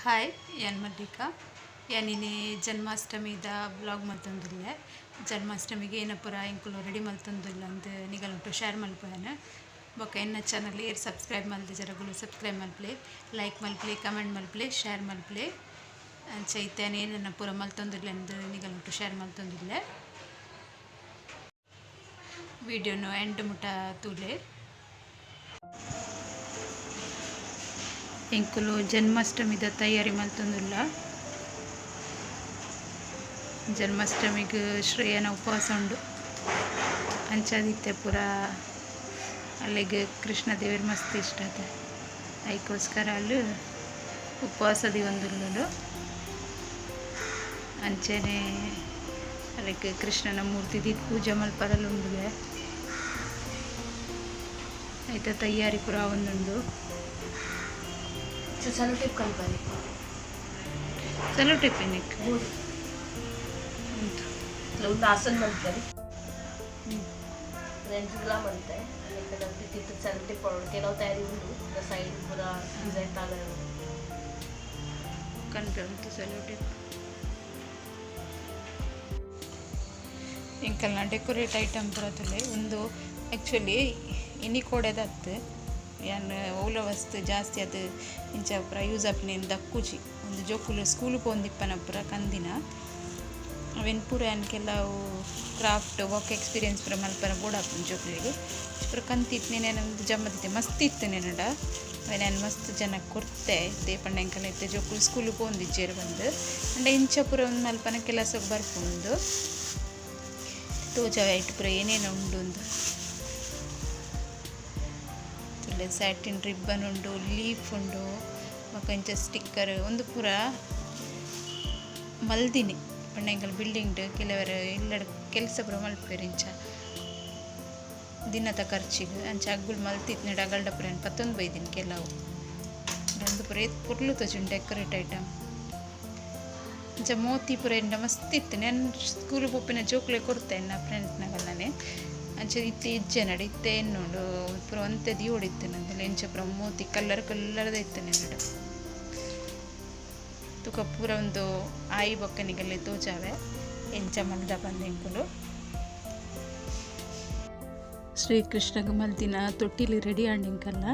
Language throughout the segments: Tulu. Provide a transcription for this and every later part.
ಹಾಯ್, ಯಾನ್ ಮಲ್ಲಿಕಾ. ಯಾನ್ ಇನಿ ಜನ್ಮಾಷ್ಟಮಿದ ವ್ಲಾಗ್ ಮಲ್ತೊಂದುಲ್ಲೆ. ಜನ್ಮಾಷ್ಟಮಿಗ್ ಏನ ಪೂರ ಎಂಕುಲು ರೆಡಿ ಮಲ್ತೊಂದುಲ್ಲ ಅಂದ್ ನಿಗಲೊಟ್ಟು ಶೇರ್ ಮಲ್ಪುವೆನ್. ಬೊಕ ಎನ್ನ ಚಾನಲ್ ಏರ್ ಸಬ್ಸ್ಕ್ರೈಬ್ ಮಲ್ದಿಜೆರ್ ಅಗುಲು ಸಬ್ಸ್ಕ್ರೈಬ್ ಮಲ್ಪುಲೆ, ಲೈಕ್ ಮಲ್ಪುಲೆ, ಕಮೆಂಟ್ ಮಲ್ಪುಲೆ, ಶೇರ್ ಮಲ್ಪುಲೆ. ಅಂಚ ಇತ್ತೆ ಯಾನ್ ಏನನ್ನ ಪೂರ ಮಲ್ತೊಂದುಲ್ಲೆ ಅಂದ್ ನಿಗಲೊಟ್ಟು ಶೇರ್ ಮಲ್ತೊಂದುಲ್ಲೆ. ವಿಡಿಯೋನು ಎಂಡ್ ಮುಟ ತೂಲೆ. ಎಂಕುಲು ಜನ್ಮಾಷ್ಟಮಿದ ತಯಾರಿ ಮಲ್ತೊಂದುಲ್ಲ. ಜನ್ಮಾಷ್ಟಮಿಗ್ ಶ್ರೇಯನ ಉಪವಾಸ ಉಂಡು. ಅಂಚಾದ್ ಪೂರ ಅಲ್ಲೆಗ್ ಕೃಷ್ಣ ದೇವೆರ್ ಮಸ್ತ್ ಇಷ್ಟ ಆತೆ. ಐಕೋಸ್ಕರ ಅಲ್ಲು ಉಪವಾಸ ದೀವೊಂದುಲ್ಲುಲು. ಅಂಚನೆ ಅಲೆಗ್ ಕೃಷ್ಣನ ಮೂರ್ತಿ ದೀದ್ ಪೂಜೆ ಮಲ್ಪರೆಲ ಉಂಡುಗೆ. ಐತ ತಯಾರಿ ಪೂರ ಆವೊಂದುಂಡು. ಸೆಲೋ ಟೇಪ್ ಕಲ್ಪರಿ. ಸೆಲೋ ಟೇಪ್ ಏನಿಕ್? ಒಂದು ಆಸನ ಮಲ್ಪರಿ. ರೆಂಟ್ಸ್ಲ ಮಂತೆ ತಿತ್ತು ಸೆಲೋ ಟೇಪ್ ಪಾಡೋಡು. ಕೆಲವು ತಯಾರಿ ಉಂಡು. ಸೈಡ್ ಪೂರ ಡಿಸೈನ್ ತಾಗ ಕನ್ಪೆ ಉಂತು ಸೆಲೋ ಟೇಪ್. ಎಂಕಲ್ನ ಡೆಕೋರೇಟ್ ಐಟಮ್ ಪೂರ ತೂಲೆ. ಉಂದು ಆಕ್ಚುಲಿ ಇನಿ ಕೋಡೆದತ್ತು. ಯಾನ್ ಓಲ ವಸ್ತು ಜಾಸ್ತಿ ಅದು ಇಂಚ ಪೂರ ಯೂಸ್ ಆಪಿನ ದಕ್ಕುಜಿ. ಒಂದು ಜೋಕುಲು ಸ್ಕೂಲ್ ಪೋವೊಂದಿಪ್ಪನ ಪೂರ ಕಂದಿನ ಅವೆನ್ ಪೂರ ಯಾನ್ ಕೆಲವು ಕ್ರಾಫ್ಟ್ ವರ್ಕ್ ಎಕ್ಸ್ಪೀರಿಯನ್ಸ್ ಪೂರ ಮಲ್ಪರ ಬೋಡಾಪುಂಡು ಜೋಕುಲೆಗ್. ಪೂರ ಕಂತಿತ್ನೆ ಒಂದು ಜಮ್ಮದಿತ್ತೆ ಮಸ್ತ್ ಇತ್ತು ನೆನಡ. ಅವೆನ್ ಯಾನ್ ಮಸ್ತ್ ಜನ ಕೊರ್ತೆ ದಾಯೆ ಪಂಡ ಎಂಕಲ್ನ ಇತ್ತೆ ಜೋಕುಲು ಸ್ಕೂಲ್ ಪೋವೊಂದಿಜ್ಜೆರ್ ಪಂದ್. ಆಂಡ ಇಂಚ ಪೂರ ಉಂದು ಮಲ್ಪನ ಕೆಲಸಗ್ ಬರ್ಪುಂಡು. ತೋಜಾವೆ ಐಟ್ ಪೂರ ಏನೇನು ಉಂಡು ಉಂದು. ತೂಲೆ ಸ್ಯಾಟಿನ್ ರಿಬ್ಬನ್ ಉಂಡು, ಲೀಫ್ ಉಂಡು, ಬೊಕ ಇಂಚ ಸ್ಟಿಕ್ಕರ್ ಉಂದು ಪೂರ ಮಲ್ದಿನಿ. ಪಂಡ ಎಂಕಲ್ನ ಬಿಲ್ಡಿಂಗ್ ಕೆಲವೆರ್ ಇಲ್ಲಡ್ ಕೆಲಸ ಪೂರ ಮಲ್ಪುವೆರ್ ಇಂಚ ದಿನತ ಖರ್ಚಿಗ್. ಅಂಚ ಅಗುಲು ಮಲ್ತಿತ್ತ್ಂಡ ಅಗಲ್ಡ ಪೂರ ಯಾನ್ ಪತ್ತೊಂದು ಬೈದಿನಿ ಕೆಲವು. ಉಂದು ಪೂರ ಏತ್ ಪೊರ್ಲು ತೋಜುಂಡು ಡೆಕೋರೇಟ್ ಐಟಮ್. ಇಂಚ ಮೋತಿ ಪೂರ ಎಂಡ ಮಸ್ತ್ ಇತ್ತುಂಡು. ಯಾನ್ ಸ್ಕೂಲ್ ಪೋಪಿನ ಜೋಕುಲೆಗ್ ಕೊರ್ತೆ ಎನ್ನ ಫ್ರೆಂಡ್ಸ್ ನಗಲ್ನನೆ. ಅಂಚ ಇತ್ತೆ ಇಜ್ಜೆನಡ ಇತ್ತೆ ಎನ್ನುಂಡು ಪೂರ ಒಂತೆ ದೀವೊಡಿತ್ತುಂಡು ಅಂಚ ಇಂಚ ಪೂರ ಮೋತಿ ಕಲರ್ ಕಲರ್ದ ಇತ್ತುಂಡು ಎನ್ನಡ. ತುಕ ಪೂರ ಉಂದು ಆಯಿ ಬೊಕ್ಕ ನಿಗಲೆ ತೋಜಾವೆ ಎಂಚ ಮಲ್ದ ಪಂದ್ ಎಂಕುಲು. ಶ್ರೀ ಕೃಷ್ಣಗ್ ಮಲ್ತಿನ ತೊಟ್ಟಿಲು ರೆಡಿ ಆಂಡ್ ಎಂಕಲ್ನ.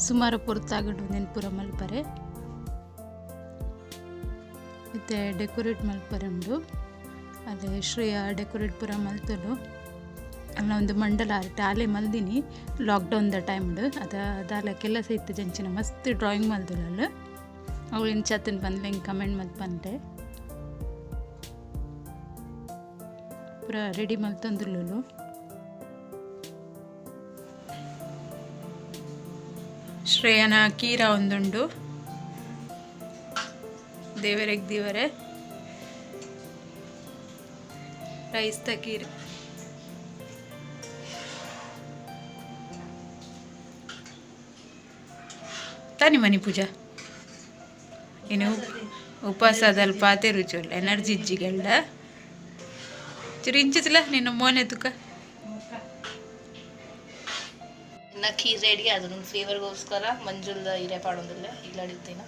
ಸುಮಾರು ಪೊರ್ತಾಗಡು ಉಂದೆನ್ ಪೂರ ಮಲ್ಪರೆ. ಇತ್ತೆ ಡೆಕೋರೇಟ್ ಮಲ್ಪರೆ ಉಂಡು. ಅಲ್ಲೇ ಶ್ರೇಯ ಡೆಕೋರೇಟ್ ಪೂರ ಮಲ್ತೊಲು. ಅಲ್ಲ ಒಂದು ಮಂಡಲ ಆರ್ಟ್ ಆಲೆ ಮಲ್ದಿನಿ ಲಾಕ್ಡೌನ್ ದ ಟೈಮ್ಡ್. ಅದ ದಾಲ ಕೆಲಸ ಇತ್ತು ಜಂಚಿನ ಮಸ್ತ್ ಡ್ರಾಯಿಂಗ್ ಮಲ್ದೊಲು ಅಲ್. ಅವು ಎಂಚ ಆತುಂಡು ಪಂದ್ ಎಂಕ್ ಕಮೆಂಟ್ ಮಲ್ತ್ ಪನ್ಲೆ. ಪೂರ ರೆಡಿ ಮಲ್ತೊಂದುಲ್ಲೊಲು. ಶ್ರೇಯನ ಕೀರ ಒಂದುಂಡು. ದೇವರೆಗ್ ದೀವರೆ ರೈಸ್ ದ ಕೀರ್. ತಾನಿ ಮನಿ ಪೂಜಾ ಇನ್ನು ಉಪವಾಸದಲ್ಲಿ ಪಾತೆರುಜುಲ್ಲ ಎನರ್ಜಿ ಇಜ್ಜಿಗೆಲ್ಡ ಚುರು ಇಂಚಿತ್ತಲ ನಿನ್ನ ಮೋನೆ ತುಕ. ಇನ್ನ ಖೀರ್ ರೆಡಿ ಅದು ಫ್ಲೇವರ್ಗೋಸ್ಕರ ಮಂಜುಲ್ದ ಇರೆ ಪಾಡೊಂದಿಲ್ಲ ಇಲ್ಲಡಿತ್ತಿನ.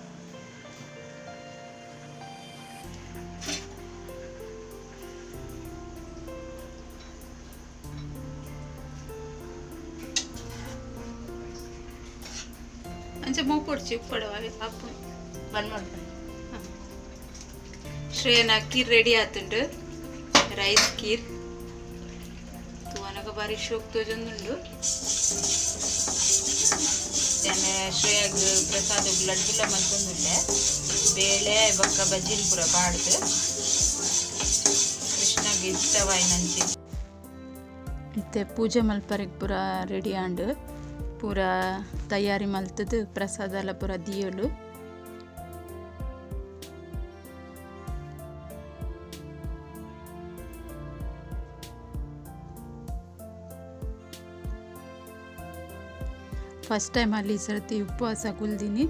ಅಂಚ ಮೋಪೊಡ್ಚಿ ಉಪ್ಪಡವ ಅಪ್ಪು ಬಂದ್ ಮಾಡ್ಕೊಂಡು. ಶ್ರೇಯನ ಕೀರ್ ರೆಡಿ ಆತುಂಡು. ರೈಸ್ ಕೀರ್ ತೂವನಗ ಬಾರಿ ಶೋಕ್ ತೋಜೊಂದುಂಡು. ಶ್ರೇಯಗ್ ಪ್ರಸಾದ ಲಡ್ಡುಲ ಮಲ್ತೊಂದುಲ್ಲೆ. ಬೇಳೆ ಬೊಕ್ಕ ಬಜ್ಜಿಲ್ ಪೂರ ಪಾಡ್ದು ಕೃಷ್ಣಗ್ ಇಷ್ಟವಾಯಿನಂಚಿ. ಇತ್ತೆ ಪೂಜೆ ಮಲ್ಪರೆಗ್ ಪೂರ ರೆಡಿ ಆಂಡ್. ಪೂರ ತಯಾರಿ ಮಲ್ತುದು ಪ್ರಸಾದಲ ಪೂರ ದಿಯೊಲು. ಫಸ್ಟ್ ಟೈಮ್ ಅಲ್ಲಿ ಸರ್ತಿ ಉಪವಾಸ ಕುಲ್ದಿನಿ.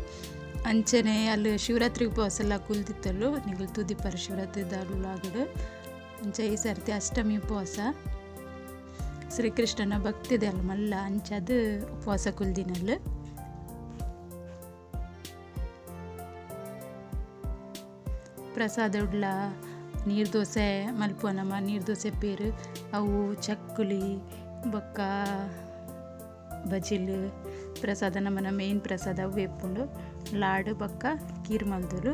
ಅಂಚನೆ ಅಲ್ಲಿ ಶಿವರಾತ್ರಿ ಉಪವಾಸ ಎಲ್ಲ ಕುಲ್ದಿತ್ತಲ್ಲು ನಿಗಲ್ ತೂದಿಪ್ಪರ್ ಶಿವರಾತ್ರಿ ದಾರುಲಾಗಡು. ಅಂಚ ಈ ಸರ್ತಿ ಅಷ್ಟಮಿ ಉಪವಾಸ. ಶ್ರೀಕೃಷ್ಣನ ಭಕ್ತಿದೆ ಅಲ್ಲ ಮಲ್ಲ ಅಂಚ ಅದು ಉಪವಾಸ ಕುಲ್ದಿನಲ್ಲು. ಪ್ರಸಾದ ಉಡ್ಲ ನೀರು ದೋಸೆ ಮಲ್ಪುವ ನಮ್ಮ ನೀರು ದೋಸೆ ಪೇರು ಅವು ಚಕ್ಕುಲಿ ಬೊಕ್ಕ ಬಜಿಲ್ ಪ್ರಸಾದ ನಮ್ಮನ ಮೇನ್ ಪ್ರಸಾದ ಅವು ಇಪ್ಪುಂಡು ಲಾಡು ಬೊಕ್ಕ ಕೀರ್ ಮಲ್ದೊಲು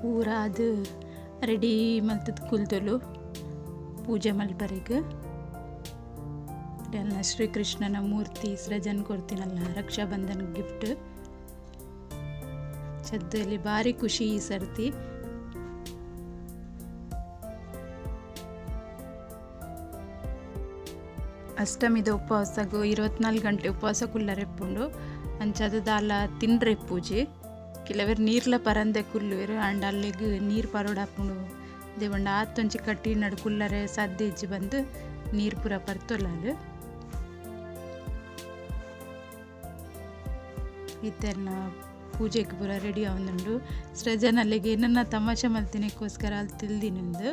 ಪೂರ ಅದು ರೆಡಿ ಮಲ್ತದ ಕುಲ್ದೊಲು ಪೂಜೆ ಮಲ್ಪರೆಗ್ ಎಲ್ಲ ಶ್ರೀಕೃಷ್ಣನ ಮೂರ್ತಿ ಸೃಜನ್ ಕೊಡ್ತೀನಲ್ಲ ರಕ್ಷಾಬಂಧನ್ ಗಿಫ್ಟ್ ಚದ್ದಲ್ಲಿ ಭಾರಿ ಖುಷಿ ಈ ಸರ್ತಿ. ಅಷ್ಟಮಿದ ಉಪವಾಸಗು 24 ಗಂಟೆ ಉಪವಾಸ ಕುಲ್ಲರೆಪ್ಪುಂಡು ಅಂಚದ ದಾಲ ತಿನ್ರೆ ಪೂಜೆ ಕೆಲವರು ನೀರ್ಲ ಪರಂದೆ ಕುಲ್ಲುವೆರು ಅಂಡ್ ಅಲ್ಲಿಗೆ ನೀರು ಪರೋಡಾಪುಂಡು ದೇವಂಡ ಆತೊಂಚಿ ಕಟ್ಟಿ ನಡು ಕುಲ್ಲರೆ ಸಾಧ್ಯ ಇಜ್ಜಿ ಬಂದು ನೀರು ಪೂರ ಪರ್ತೊಲಾಲು ಇತ್ತೆಲ್ಲ ಪೂಜೆಗೆ ಪೂರ ರೆಡಿ ಆವೊಂದುಂಡು. ಸೃಜನ್ ಅಲ್ಲಿಗೆ ಏನನ್ನ ತಮಾಷೆ ಮಲ್ತಿನಕ್ಕೋಸ್ಕರ ಅಲ್ಲಿ ತಿಲ್ದಿನೊಂದು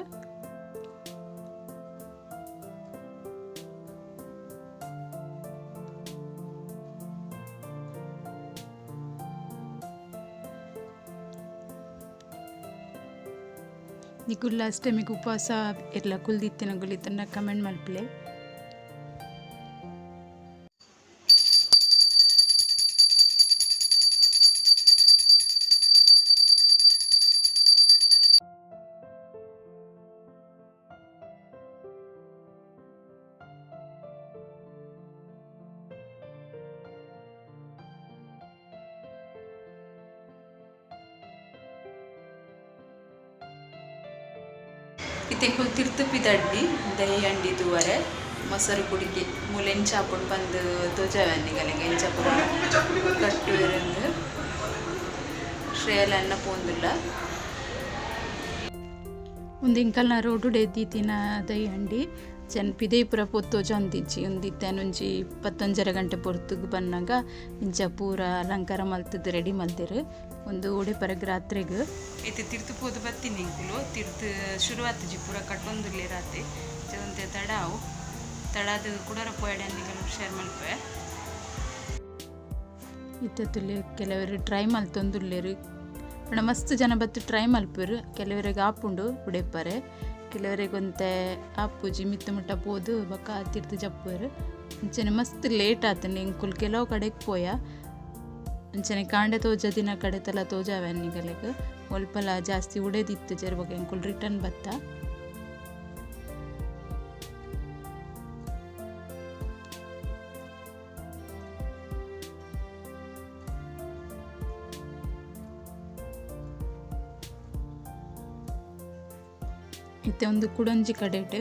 ನಿಕುಲ್ಲ ಅಷ್ಟಮಿಗೆ ಉಪವಾಸ ಇರಲ್ಲ ಕುಲ್ದಿತ್ತಿನ ಗುಲಿತನ್ನ ಕಮೆಂಟ್ ಮಲ್ಪಲೆ. ಇತ್ತೆ ತಿರ್ತುಪಿದಡ್ಡಿ ದಹಿ ಹಂಡಿ ತೂವರೆ ಮೊಸರು ಕುಡಿಕೆ ಮೂಲ ಎಂಚಾಪುಂಡು ಪಂದು ತೋಜಾವನ್ನಿಗಲಿಗೆ ಎಂಚಾಪುರ ಕಟ್ಟುವೆರಂದು ಶ್ರೇಯಲ ಅನ್ನ ಪೋಂದುಲ್ಲ. ಒಂದು ಇಂಕಲ್ನ ರೋಡು ಎದ್ದಿತ್ತಿನ ದಹಿ ಹಂಡಿ ಜನ ಪಿದೈಪುರ ಪೊತ್ತೋಜೊಂದಿಜ್ಜಿ ಒಂದಿತ್ತೇನೊಂಜಿ 11:30 ಗಂಟೆ ಪೊರ್ತುಗು ಬನ್ನಾಗ ಇಂಚ ಪೂರ ಅಲಂಕಾರ ಮಲ್ತದ್ದು ರೆಡಿ ಮಲ್ತೆರು ಒಂದು ಓಡೆ ಪರಗ್ ರಾತ್ರೆಗ್ ಇತ್ತೆ ತಿರ್ತು ಪೋದು ಬತ್ತೀನಿ ಇಂಕುಲು ತಿರ್ತು ಶುರುವಾತುಜಿ ಪೂರ ಕಟ್ಟೊಂದುಲ್ಲೆ ರಾತ್ರಿ ಒಂತೆ ತಡ ಅವು ತಡಾದ ಕುಡರ ಪೋಯಡೆ ನಿಗಲು ಶೇರ್ ಮಲ್ಪೆ. ಇತ್ತೆ ತುಲೆ ಕೆಲವರು ಟ್ರೈ ಮಲ್ತೊಂದುಲ್ಲೆರು ಪಂಡ ಮಸ್ತ್ ಜನ ಬತ್ತು ಟ್ರೈ ಮಲ್ಪೆರು ಕೆಲವರಿಗೆ ಆಪುಂಡು ಉಡೆಪರೆ ಕೆಲವರಿಗೆ ಒಂತೆ ಆಪುಜಿ ಮಿತ್ತು ಮುಟ್ಟ ಪೋದು ಬೊಕ್ಕ ತಿರ್ತು ಜಪ್ಪುವೆರು ಅಂಚನೆ ಮಸ್ತ್ ಲೇಟ್ ಆತಂಡು ಎಂಕುಲು ಕೆಲವು ಕಡೆಗೆ ಪೋಯ ಅಂಚನೆ ಕಾಂಡೆ ತೋಜ ದಿನ ಕಡೆ ತಲ ತೋಜಾವೆ ನಿಗಲೆಗ್ ಒಲ್ಪಲ ಜಾಸ್ತಿ ಉಡೇದಿತ್ತು ಜರ್ ಬೊಕ ಎಂಕುಲು ರಿಟರ್ನ್ ಬತ್ತ. ಇತ್ತೆ ಒಂದು ಕುಡೊಂಜಿ ಕಡೆಟ್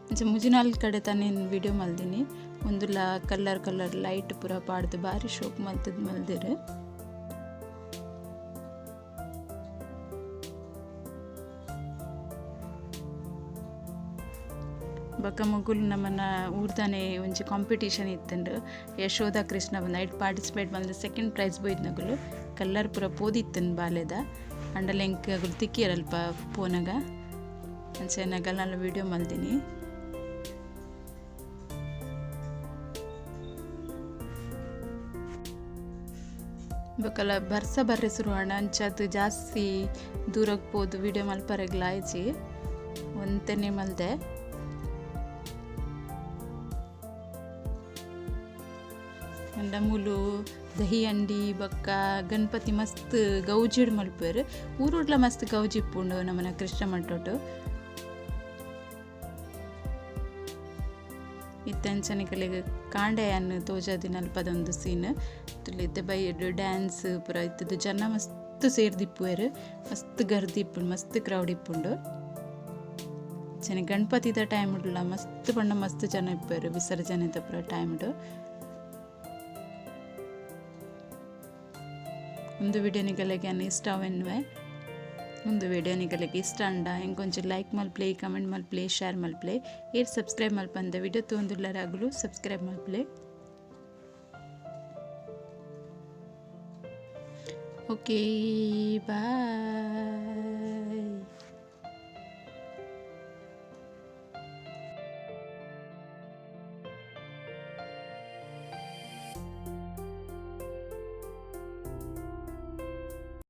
ಅಂಚ ಮುಜಿನಾಲ್ ಕಡೆ ತಾನೇನು ವಿಡಿಯೋ ಮಲ್ದಿನಿ ಒಂದುಲ ಕಲರ್ ಕಲರ್ ಲೈಟ್ ಪೂರ ಪಾಡ್ದು ಬಾರಿ ಶೋಕ್ ಮಲ್ತದ್ ಮಲ್ದಿರು. ಬೊಕ ಮೊಗುಲು ನಮ್ಮನ ಊರ್ದಾನೆ ಒಂಜಿ ಕಾಂಪಿಟೇಷನ್ ಇತ್ತುಂಡು ಯಶೋಧ ಕೃಷ್ಣ ಬಂದ ಐಟ್ ಪಾರ್ಟಿಸಿಪೇಟ್ ಮಲ್ದ ಸೆಕೆಂಡ್ ಪ್ರೈಸ್ ಬೋಯ್ದನಗುಲು ಕಲ್ಲರ್ ಪೂರ ಪೋದಿತ್ತುಂಡು ಬಾಲೆದ ಅಂಡಲ ಎಂಕ್ ಅಗುಲು ತಿಕ್ಕಿಯರಲ್ಪ ಪೋನಗ ಅಂಚೆ ನಗಲ್ನೆಲ್ಲ ವಿಡಿಯೋ ಮಲ್ದಿನಿ. ಬೊಕಲ ಬರ್ಸ ಬರ್ರೆ ಶುರು ಆಂಡ ಅಂಚಾದ್ ಜಾಸ್ತಿ ದೂರಗ್ ಪೋದು ವಿಡಿಯೋ ಮಲ್ಪರೆಗ್ಲ ಆಯ್ಜಿ ಒಂತೆನೆ ಮಲ್ದೆ. ಅಂಡ ಮೂಲು ದಹಿ ಹಂಡಿ ಬೊಕ್ಕ ಗಣಪತಿ ಮಸ್ತ್ ಗೌಜಿಡ್ ಮಲ್ಪುವೆರ್ ಊರುಡ್ಲ ಮಸ್ತ್ ಗೌಜಿ ಇಪ್ಪುಂಡು ನಮ್ಮನ ಕೃಷ್ಣ ಮಠೊಟು. ಇತ್ತೆ ಅಂಚನೆ ಕಲೆಗ್ ಕಾಂಡೆಯನ್ ತೋಜಾದಿನ ಅಲ್ಪದೊಂದು ಸೀನ್ ತುಲಿತ್ತೆ ಬೈಡ್ ಡ್ಯಾನ್ಸ್ ಪೂರ ಇತ್ತದು ಜನ ಮಸ್ತ್ ಸೇರ್ದಿಪ್ಪುವೆರ್ ಮಸ್ತ್ ಗರ್ದಿ ಇಪ್ಪುಂಡು ಮಸ್ತ್ ಕ್ರೌಡ್ ಇಪ್ಪುಂಡು. ಅಂಚನೆ ಗಣಪತಿದ ಟೈಮ್ ಉಡ್ಲ ಮಸ್ತ್ ಪಂಡ ಮಸ್ತ್ ಜನ ಇಪ್ಪುವೆರ್ ವಿಸರ್ಜನೆದ ಪೂರ ಟೈಮ್ ಒಂದು ವಿಡಿಯೋ ನಿಗಲೆಗೆ ಇಷ್ಟ ಅವೆನ್ನುವೆ ಒಂದು ವಿಡಿಯೋ ನಿಗಲೆಗೆ ಇಷ್ಟ ಅಂಡ ಎಂಕೊಂಚ ಲೈಕ್ ಮಲ್ಪ್ಲೆ ಕಮೆಂಟ್ ಮಲ್ಪ್ಲೆ ಶೇರ್ ಮಲ್ಪ್ಲೆ ಏರ್ ಸಬ್ಸ್ಕ್ರೈಬ್ ಮಲ್ಪಂದ ವಿಡಿಯೋ ತೂವೊಂದುಲ್ಲರಾಗುಲು ಸಬ್ಸ್ಕ್ರೈಬ್ ಮಲ್ಪ್ಲೆ. Okay bye.